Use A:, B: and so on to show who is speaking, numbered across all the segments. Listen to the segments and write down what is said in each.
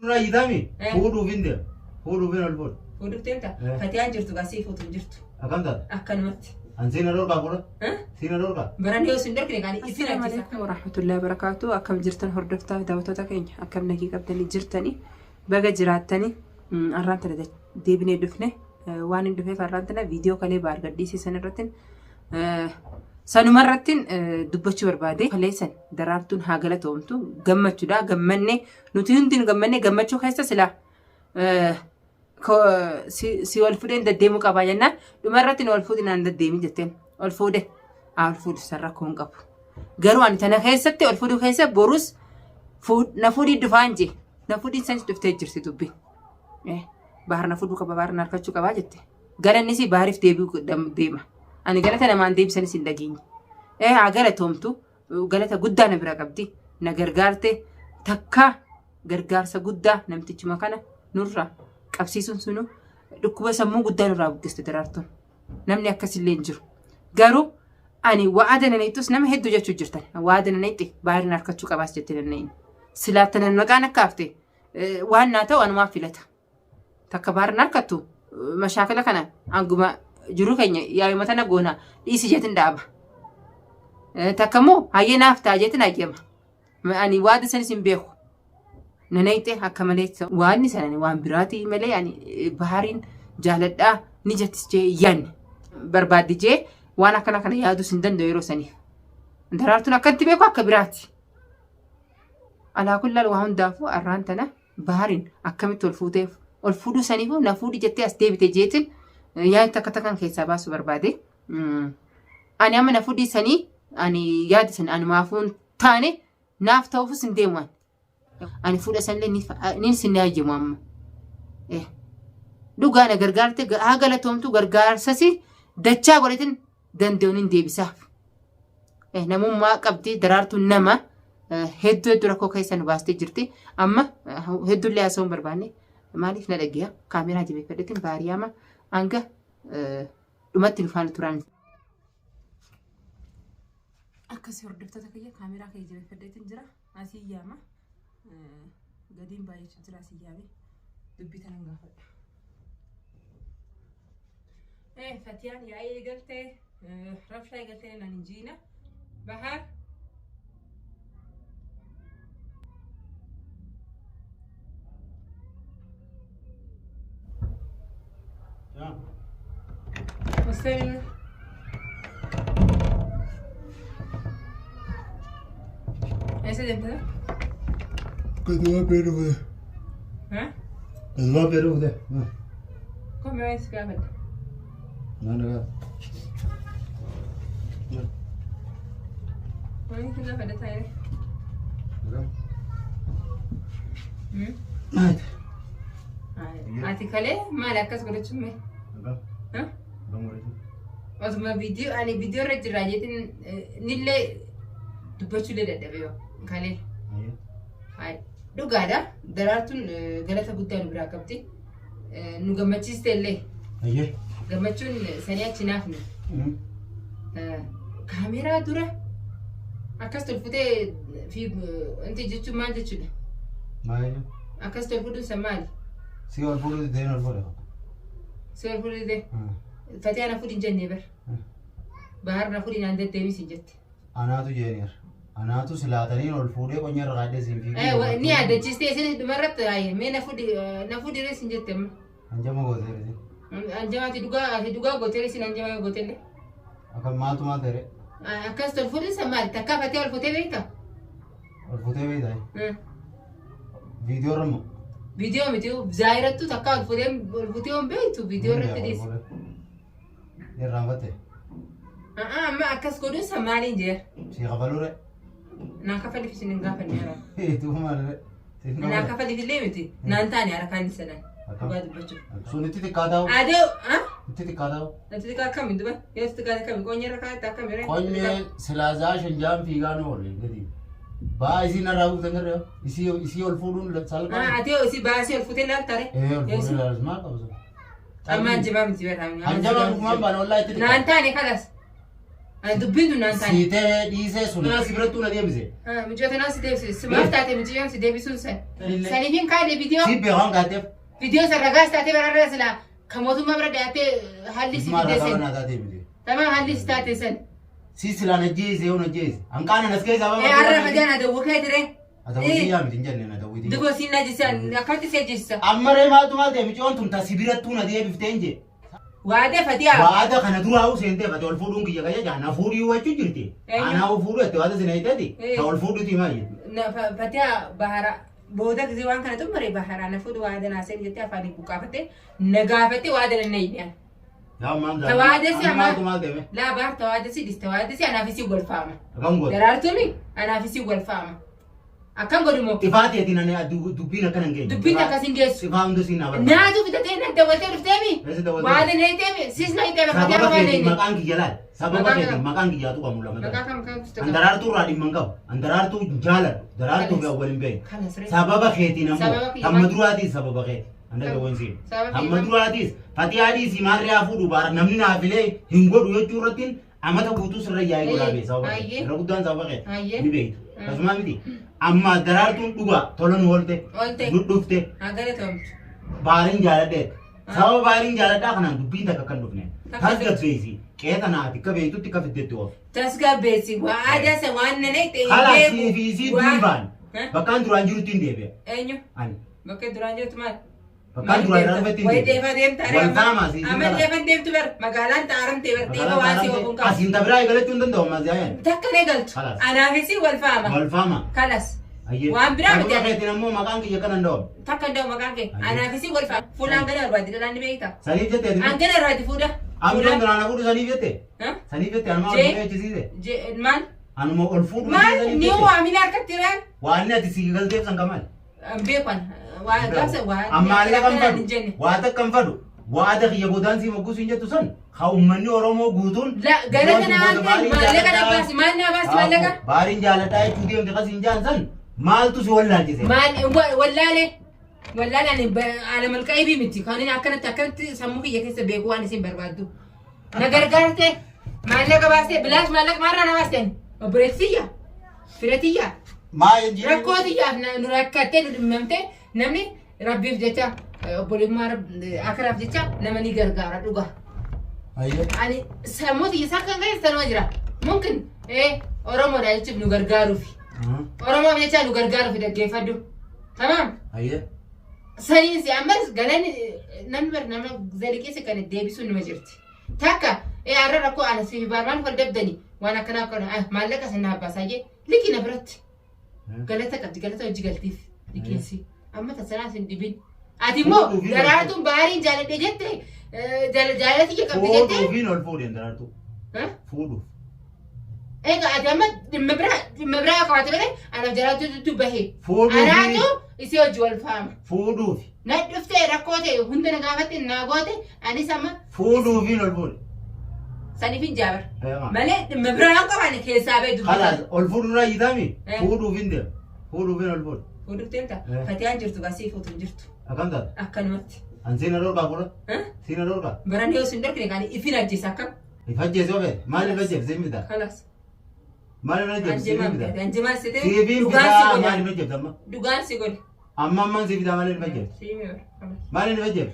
A: Nurraa iyyitaami?
B: Eh.
A: Fuudhuuf hin deema. Fuudhuuf hin ol fuudha.
B: Fuudhuuf deemta?
A: Eh.
B: Fatiyaan jirtu gaa sii fuutu hin jirtu.
A: Akkam taate?
B: Akkanumatti.
A: An siina dhorkaa fuudha?
B: Eh?
A: Siina dhorkaa?
B: Baranni yoo sin dhorkine kaan isin
C: Assalaamu
B: ajjeesa.
C: alaikum warahmatullahi wabarakatuh. Akkam jirtan hordoftaa fi daawwattoota keenya akkam nagii qabdanii jirtanii baga jiraattanii arraan tana deebinee dhufne waan hin dhufeef arraan tana viidiyoo kalee baargadhiisisan irratti sanuma irratti dubbachuu barbaade kalee san daraartuun haa galatoomtu gammachuudha gammanne nuti hundinuu gammanne gammachuu keessa silaa si ol fudheen deddeemuu qabaa jennaan dhuma irratti na ol fuudhi naan deddeemi jetteen ol fuudhe haa ol fuudhu san rakkoo hin qabu. Garuu ani tana keessatti ol fuudhuu keessa borus na fuudhii dhufaan jee na fuudhiin sanis dhuftee jirti dubbiin. Bahar na fuudhuu qaba bahar na harkachuu qabaa jette. Galannis bahariif deebi'uu deema. Ani galata namaan deebisanis hin dhageenye. Haa galatoomtu galata guddaa na bira qabdi na gargaarte takka gargaarsa guddaa namtichuma kana nurraa qabsiisuun sunu dhukkuba sammuu guddaa nurraa buqqiste daraartuun. Namni akkasillee hin jiru. Garuu ani wa'aada nan eexxus nama hedduu jechuu jirtan. Wa'aada nan eexxe baay'inaan harkachuu qabaas jette nan eexxe. Silaa tanan maqaan akka hafte waan naa ta'u anumaaf filata. Takka baarna harkattu mashaakala kana hanguma jiruu keenya yaayuma tana goona dhiisi jeetin dhaaba. Takka immoo hayyee naaf ta'a jeetin hayyama. Ani waada sanis hin beeku. Nanayxe akka malee waanni sana waan biraatii malee ani bahariin jaaladhaa ni jettis jee yaanne barbaaddi jee waan akkana kana yaadus hin danda'u yeroo saniif. Daraartuun akkatti beeku akka biraati. Alaa kullaal waa hundaafuu arraan tana Baharin akkamitti ol fuuteef ol fuudhuu saniifuu na fuudhi jettee as deebite jeetin yaada takka takkan keessaa baasuu barbaade. Ani amma na fuudhii sanii ani yaada sana anumaafuu hin taane naaf ta'uufis hin deemu ani. Ani fuudha sanillee ni sin hayyamu amma. Dhugaa na gargaarte haa galatoomtu gargaarsasi dachaa godhatin danda'uun hin deebisaaf. Namummaa qabdi daraartuun nama hedduu hedduu rakkoo keessa nu baastee jirti. Amma hedduullee haasa'uu hin barbaanne maaliif na dhageeya kaameeraa jabeeffadheetiin baariyaama hanga dhumatti nu faana turan. Akkasii hordoftoota kiyya kaameeraa kiyya jabeeffadheetiin jira asii yaama gadiin baay'achuu jira asii yaame dubbii tanan gaafadha. Fatiyaan yaa'ii eegaltee rabshaa eegaltee naan hin jiina. Bahar. Hussein. Eessa deemta?
A: Gadumaa beeluu
C: Ha?
A: Gadumaa beeluu fide.
C: Komee waan si gaafadha.
A: Naan dhagaa.
C: Waan si gaafadha taa'ee.
A: Naayit.
C: Ati kalee maali akkas godhachuun mee?
A: Dhagaa.
C: Osuma viidiyoo ani viidiyoo irra jira jeetiin nillee dubbachuullee dadhabe yoo kalee. Hayi dhugaadha daraartuun galata guddaa nu biraa qabdi. Nu gammachiiste illee
A: Ayyee.
C: gammachuun sanii achi naafne. Kaameeraa dura akkas tolfutee fiigu wanti jechuun maal jechuudha?
A: Maal?
C: Akkas tolfuudhuun san maali?
A: Si ol fuudhuu dideen ol fuudhe.
C: Si ol fuudhuu didee? Fatee ana fuudhi hin jennee bar. Bahar na fuudhi naan deddeebisi hin jette.
A: Anaatu jeeniir. Anaatu silaataniin ol fuudhee qonya irra kaadhee siin fiiguu.
C: Ni yaadachiistee isinis dhumarratti haye mee na fuudhi na fuudhi rees hin jette amma.
A: Hanjama gootee rees.
C: Hanjama ati dhugaa ati dhugaa gootee rees hanjama yoo gootellee.
A: Akka maaltu maal ta'e?
C: Akkas ol fuudhin san maali? Takkaa fatee ol fuutee beektaa?
A: Ol fuutee beektaa? Viidiyoo irra moo?
C: Viidiyoo miti zaayirattuu takkaa ol fuutee ol fuutee hin beektu viidiyoo irratti dhiisi.
A: Irraanfatte.
C: Amma akkas godhuun san maaliin jira?
A: Si kafaluu re?
C: Naan kafaliif isin hin gaafanne hara.
A: Tuu maal re?
C: Naan kafaliif illee miti. Naan taane hara kaan isa naan. Dhugaa dubbachuuf.
A: Sun itti xiqqaa ta'u.
C: Adee ah?
A: Itti xiqqaa ta'u.
C: Itti xiqqaa akkami duba? Yoo itti xiqqaa akkami? Qoonyee irra kaa'atte akkami re?
A: Qonyee silaazaa shanjaan fiigaa nu oole gadi. Baa isii narraa buuftan garee isii isii ol fuudhuun salphaa.
C: Ati isii baasii ol fuutee laalta re?
A: Ee ol fuudhee laalus maal qabu sun?
C: Amma hanjamaa miti bara.
A: Hanjamaa dhugumaan baana wallaahi itti
C: Naan taane kalas. Ani dubbiin tun naan taane.
A: Si ta'ee dhiisee sun. Si birattuu na deebise.
C: Mucayyoo tanaa si deebise. Si maaf taate mucayyoon si deebisuun san.
A: Illee.
C: Saniifin kaane viidiyoo.
A: Si beekan kaateef.
C: Viidiyoo san ragaas taatee bararra silaa kan mootummaa bira dhiyaatee haalli si
A: Maal
C: fidee
A: ragaa
C: san.
A: naa taatee miti.
C: Tamaa haalli si taate san.
A: Si silaa na jeese yoo na jeese. Hanqaana nas keessaa
C: Ee har'a fadiyaan adawwuu kee ture.
A: Adawwitii yaa miti hin jenne na dawwitii.
C: Duboo siin na jisse akkamitti si ajjeesisa.
A: Amma ree maaltu maal ta'e micoon tun ta si birattuu na deebiftee hin jee.
C: Waadee fadiyaa.
A: Waada kana duraa seentee fate ol fuudhuun kiyya kayya jaa na fuudhii wachuu jirti.
C: Eenyu?
A: Anaa ol fuudhu jette waada sina jetteti.
C: Eh.
A: Ta ol fuudhuti maal jettu.
C: Fatiyaa bahara booda gisee waan kana xumure bahara na fuudhu waada naa seen jettee afaanii buqqaafattee na gaafattee waada na hin
A: Yaa maal
C: Tawaada si
A: Amma
C: amma-
A: maaltu maal ta'e?
C: Laa baar tawaada si dhis tawaada si anaaf isii golfaama.
A: Akkam goote?
C: Daraartuumi anaaf isii golfaama. Akkam godhu moo
A: Xifaateetiin ani dubbiin akkana hin geenye.
C: dubbiin akkas hin geessu.
A: Xifaa hunda siin naa barbaada.
C: Naatu fitatee na dawwatee dhufteemi.
A: Eessa dawwatee?
C: Waada na hiteemi sis na hiteemi fatiyaa
A: Sababa
C: waada
A: keetiin
C: hin
A: maqaan kiyya laal. Sababa
C: Maqaan
A: keetiin
C: kam?
A: maqaan kiyyaatu qabu lama.
C: Maqaa kam kam
A: An daraartuu irraa dhimma hin qabu. An daraartuu hin jaaladhu. Daraartuu fi awwal hin beeku.
C: Kanas ree.
A: Sababa keetiin ammoo
C: Sababa kiyya
A: hamma
C: maal?
A: duraatiis sababa keeti. An dhagawwan siin.
C: Sababa kiyya
A: Hamma
C: maal?
A: duraatiis fatiyaa dhiisii maarriyaa fuudhu baara namni naafilee hin godhu jechuu irrattiin amata guutuu sirra yaa'ii godhaa bee sababa keeti.
C: Ayyee.
A: Irra guddaan sababa keeti.
C: Ayyee.
A: Ni beektu. Akkasuma miti. Amma daraartuun dhugaa tola nu oolte.
C: Oolte.
A: Nu dhufte.
C: Haa galatoomtu.
A: Baariin jaaladheet. Sababa baariin jaaladhaa kanaan dubbiin takka kan dhufne.
C: Takka
A: Tasgabbeessi. Qeeta naati akka beektutti akka fiddetti oofu.
C: Tasgabbeessi waada isa waan na naqxe hin
A: Kalaas
C: beeku.
A: sii fi sii
C: Waa-
A: duubaan.
C: Eh?
A: Bakkaan duraan jirutti hin deebi'a.
C: Eenyu?
A: Ani.
C: Bakka duraan jirtu maal?
A: Bakkaan duraan irraa dhufetti hin
C: Wayi
A: deebi'a.
C: deefa deemta
A: Wal faamaa sii
C: Amma deefa deemtu bar magaalaan xaaramtee bar deefa waan si ofuun qabu.
A: Asiin tabiraa eegalachuu hin danda'u ammas yaa'an.
C: Takka ne galtu.
A: Kalas.
C: Anaafis wal faama.
A: Wal faama.
C: Kalas.
A: Ayyee.
C: Waan biraa miti.
A: Sababa keetiin ammoo maqaan kiyya kana hin dha'u.
C: Takka hin dha'u maqaan kee.
A: Ayyee.
C: Anaafis wal faama. Fuulaan gana barbaaddi dhalaan ni beekta.
A: Saniif jettee
C: An gana barbaaddi fuudha.
A: Ammoo duraan fuudhu saniif jette.
C: Ha?
A: Saniif jette anuma ol
C: Jee.
A: fuudhee achisiise.
C: Maal?
A: Anuma ol fuudhu
C: Maal?
A: saniif
C: Ni
A: jette.
C: waamina harkatti ree?
A: Waan ati si galteef san kamaali.
C: Beekan. Waa gaafsa waa.
A: Ammaallee kan
C: akkanaan hin
A: fadhu
C: jenne.
A: waa takka kan fadhu waada kiyya boodaan sii mogguu siin jettu san haa uummanni Oromoo guutuun
C: La gara kana waan ta'eef maallaqa na baasi maal na baasi maallaqa?
A: Baariin jaaladhaa jechuu deemte kas hin jaan san maaltu si wallaalchise?
C: Maal wallaale wallaale ani ana malqaybii miti kan inni akkanatti akkanatti sammuu kiyya keessa beeku waan isin barbaaddu. Na gargaarte maallaqa baastee bilaash maallaqa maarraa na baaste ani obboleessiyya firatiyya
A: Maa injiin
C: rakkoo tiyyaaf nu rakkattee nu dhimmamte namni rabbiif jecha obbolummaa akiraaf jecha nama ni gargaara dhugaa.
A: Ayyee.
C: Ani sammuu tiyya isaa kan keessa sanuma jira. Mumkin Oromoodha jechuuf nu gargaaruufi. Oromoof jecha nu gargaaruufi dhaggeeffadhu. Tamaam.
A: Ayyee.
C: Saniin si ammas galanni namni bar nama zaliqeessa kan deebisuun nima jirti. Takka har'a rakkoo ana si barmaan wal dabdani waan akkanaa akkana maallaqa sana abbaasaa jee liqii na biratti. Galata qabdi galata hojii galtiif liqiinsi. Amma tasanaas hin dhibin. Ati immoo
A: Fuudhuufi
C: daraartuun baariin jaaladhe jette jaalala kiyya qabdi jette.
A: Fuudhuufiin ol fuudheen daraartuu.
C: Ha?
A: Fuudhuuf.
C: Egaa ati amma dhimma biraa qabaate malee anaaf jaraatutu bahe.
A: Fuudhuufi.
C: Anaatu isii hojii wal faama.
A: Fuudhuufi.
C: Na dhuftee rakkoo ta'e hunda na gaafatte naa goote anis amma
A: Fuudhuufiin ol fuudhe.
C: saniif hin jaabar.
A: Eemaa.
C: Malee dhimma biraa hin qabaanne keessaa ba'e
A: Kalaas
C: dubbisa.
A: ol fuudhuurraa iyyitaami?
C: Eh.
A: Fuudhuufiin deema. Fuudhuufiin ol fuudhe.
C: Fuudhuuf deemta?
A: Eh.
C: Fatiyaan jirtu gasii fuutu hin jirtu.
A: Akkam taate?
C: Akkanumatti.
A: An siina dhorkaa fuudha?
C: Eh?
A: Siina dhorkaa?
C: Baran yoo sin dhorkine kan ifin ajjeesa akkam?
A: Ifajjeesoo fedhe. Maal ifajjeef siin bitaa?
C: Kalaas.
A: Maal ifajjeef siin
C: Anjemaa
A: bitaa?
C: bitee. Anjemaa sitee
A: Siifiin
C: dhugaan si
A: bitaa
C: godhe.
A: maal ifajjeef amma?
C: Dhugaan si godhe.
A: Amma ammaan sii bitaa maal ifajjeef?
C: Sii mi bara. Kalaas.
A: Maal ifajjeef?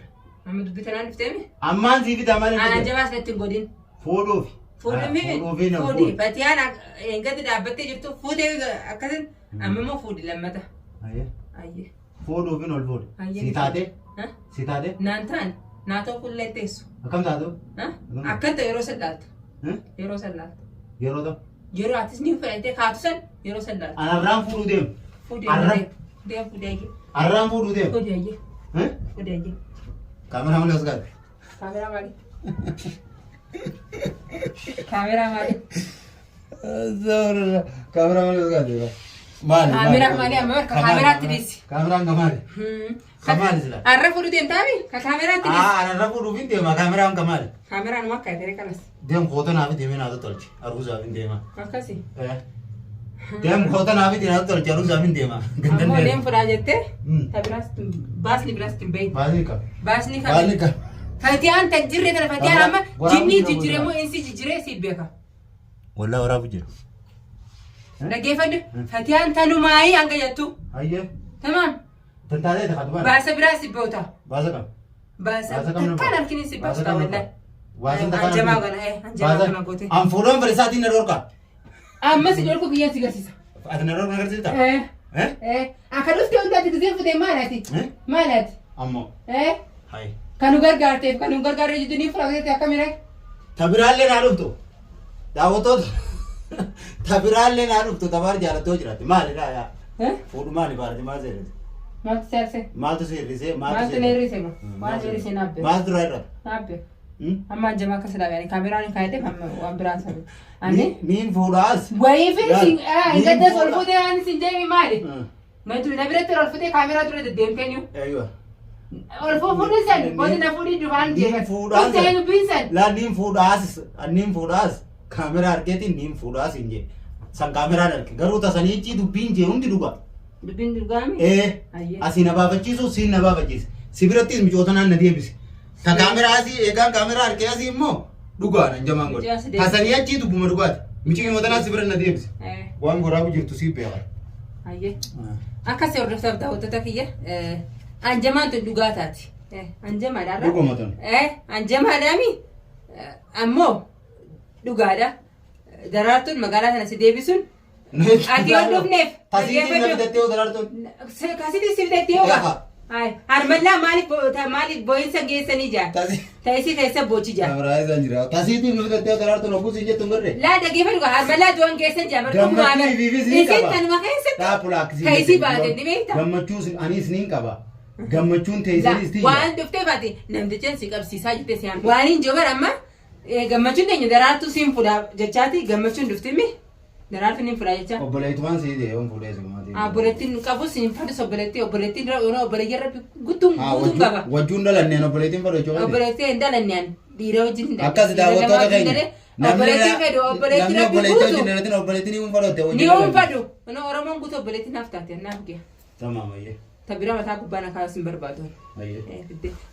C: Amma dubbitanaan dhufteemi?
A: Ammaan sii bitaa maal
C: Aan
A: ifajjeef?
C: anjemaas natti hin godhin.
A: Fuudhuufi.
C: Fuudhuun mimi
A: Fuudhuufiin ol
C: fuudhi.
A: fuudhe.
C: Fatiyaan eegatti dhaabbattee jirtu fuutee akkasin amma immoo fuudhi lammata.
A: Ayyee.
C: Ayyee.
A: Fuudhuufiin ol fuudhe.
C: Ayyee.
A: Si taatee?
C: Ha?
A: Si taatee?
C: Naan ta'an naa ta'u kullee teessu.
A: Akkam taatu?
C: Ha? Akkan ta'e yeroo san laaltu.
A: Eh?
C: Yeroo san laaltu.
A: Yeroo ta'u.
C: Yeroo atis ni fudhattee kaatu san yeroo san laaltu.
A: An arraan fuudhuu deemu.
C: Fuudhi
A: Arra.
C: deem. Deem fuudhi ayyee.
A: Arraan fuudhuu deemu.
C: Fuudhi ayyee.
A: Eh?
C: Fuudhi ayyee.
A: Kaameraa malee as gaadhe.
C: Kaameraa maali? Kaameraa maali?
A: Kaameraa malee as gaadhe. Maali?
C: Kaameraa maali? Amma bakka kaameraatti dhiisi.
A: Kaameraan kamaali? Kamaali sila.
C: Arra fuudhu deemtaami? Ka kaameraatti dhiisi.
A: Aa, arra fuudhuuf hin deema. Kaameraan kamaali?
C: Kaameraan uma akka ta'e kanas.
A: Deem koota naaf deemee naatu tolche. Aruusaaf hin deema.
C: Akkasi.
A: Deem koota naaf naatu tolche. Aruusaaf hin deema.
C: Ammoo deem fudhaa jettee
A: Hmm.
C: ta biraas baasni biraas hin beekne.
A: Baasni qaba.
C: Baasni
A: Baasni
C: kan.
A: qaba.
C: Fatiyaan tan jirre tana fatiyaan amma
A: Waraabni
C: jinnii
A: jira
C: jijjiiree
A: booda.
C: moo insi jijjiiree si beeka.
A: Wallaa waraabu jira.
C: Dhaggeeffadhu. Fatiyaan tanumaayii hanga jettu.
A: Hayyee.
C: Tamaam.
A: Tantaalee takka dubaan.
C: Baasa biraa si boota.
A: Baasa qaba.
C: Baasa
A: Baasa qabna.
C: takkaan harkini si
A: Baasa
C: boota
A: qabna.
C: wallahi.
A: Baasa takkaan.
C: Anjamaa kana anjamaa kana goote.
A: An fuudhaan fedhisaatiin na dhorka.
C: Amma si dhorku kiyyaan si garsiisa.
A: Ati na dhorka na garsiifta?
C: Eh.
A: Eh?
C: Eh. Akka dhufte hundaati gisee futee maalaati?
A: Eh?
C: Maalaati?
A: Ammoo.
C: Eh.
A: Hayi.
C: Kan nu gargaarteef kan nu gargaaree jirtu ni fudhatee akkamii ree?
A: Ta biraallee naa dhuftu. Daawwattoota. Ta biraallee naa dhuftu tabaar jaalattoo jiraatti. Maalidha yaa?
C: Eh?
A: Fuudhu maali baarati maal seerrise?
C: Maaltu seerse?
A: Maaltu seerrise?
C: Maaltu na hir'ise moo? Maaltu hir'ise naaf beeku.
A: Maaltu irraa hir'ata?
C: Naaf beeku. Amma anjamaa akkas ilaalan kaameraan hin kaayadhe amma waan biraan sabe. Ani
A: Niin fuudhaas.
C: wayii fi
A: Yaal,
C: sin
A: niin
C: gaddas ol
A: fuudha.
C: fuutee waan sin deemi maali? Na dura na biratti ol fuutee kaameraa dura deddeemtee niu.
A: Eeywa.
C: Ol fuudhuun san wanti na fuudhii dufaan
A: Niin
C: jeeqan.
A: fuudhaan
C: Dhuftee dubbiin san.
A: Laa niin fuudhaas niin fuudhaas kaameraa argeetiin niin fuudhaas hin jee. San kaameraan arge garuu tasaniichi dubbiin jee hundi dhuga.
C: Dubbiin dhugaami?
A: Ee
C: Ayyee.
A: asii na baafachiisu siin na baafachiise. Si birattis micoota naan na deebise. Ta kaameraa asii eegaan kaameraa argee asii immoo dhugaa nan jamaan godhe.
C: Micoo asi deebise.
A: Tasanii achii dubbuma dhugaati. Micoo tanaa si bira na deebise.
C: Eh,
A: Waan goraabu jirtu si beeka.
C: Ayyee. Akkasii hordoftaaf daawwattoota kiyya. Anjamaan tun dhugaa taati. Anjamaadha har'a.
A: Dhuguma tun.
C: Anjamaadhaami. Ammoo dhugaadha. Daraartuun magaalaa sana si deebisuun Ati yoo dhufneef,
A: Tasiitiin na bitattee yoo daraartuun.
C: Kasitti si bitattee yoo
A: Eefa.
C: Harmallaa maaliif maaliif boo'insa geessanii jaa?
A: Tasii.
C: Ta'isii keessa boochi jaa.
A: Kaameraa isaan jira. Tasiitiin nu bitattee yoo daraartuun ogguu siin jettu hin garree.
C: Laa dhaggeeffadhu gaa harmallaa du'an geessan jaa.
A: Gammachuu ifiifis ni
C: Isin
A: qaba.
C: tanuma keessatti
A: Dhaapula akkasii.
C: Ta'isii baate ni beektaa?
A: Gammachuu anis niin qaba. Gammachuun teessinis tiyya.
C: Waan dhuftee baate namticha si qabsiisaa jettee si haamte. Waan hin jiru bara amma gammachuun teenya daraartuu siin fudhaa jechaati gammachuun dhuftimi daraartuun hin fudhaa jecha.
A: Obboleettumaan sii ta'e yoon fuudhee si maatii.
C: Obboleettiin qabus hin fadhus obboleettii obboleettiin obboleeyyan rabbi guutuun guutuun qaba.
A: Wajjuun dhalanneen obboleettiin fadhu jechuudha.
C: Obboleettii hin dhalanne ani dhiira wajjin hin dhalanne.
A: Akkas daawwattoota keenya.
C: Obboleettii fedhu obboleettii
A: Namni
C: rabbi
A: obboleettii wajjin
C: guutu.
A: dhalatin obboleettiin ni fadhotte
C: Ni
A: wajjin
C: hin fadhu. Oromoon guutuu obboleettii naaf taate naaf gaya.
A: Tamaam ayyee.
C: Ta bira mataa gubbaa na kaasuu hin barbaadu.
A: Ayyee.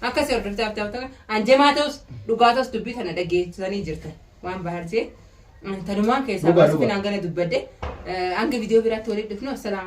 C: Akkasii hordoftaaf ta'u anjamaa ta'us dhugaa ta'us dubbii tana dhageessisanii jirtan waan baharsee tanumaan keessaa
A: Dhugaa,
C: baasuuf
A: dhugaa.
C: hangana dubbadde hanga viidiyoo biraatti walitti dhufnu assalaam.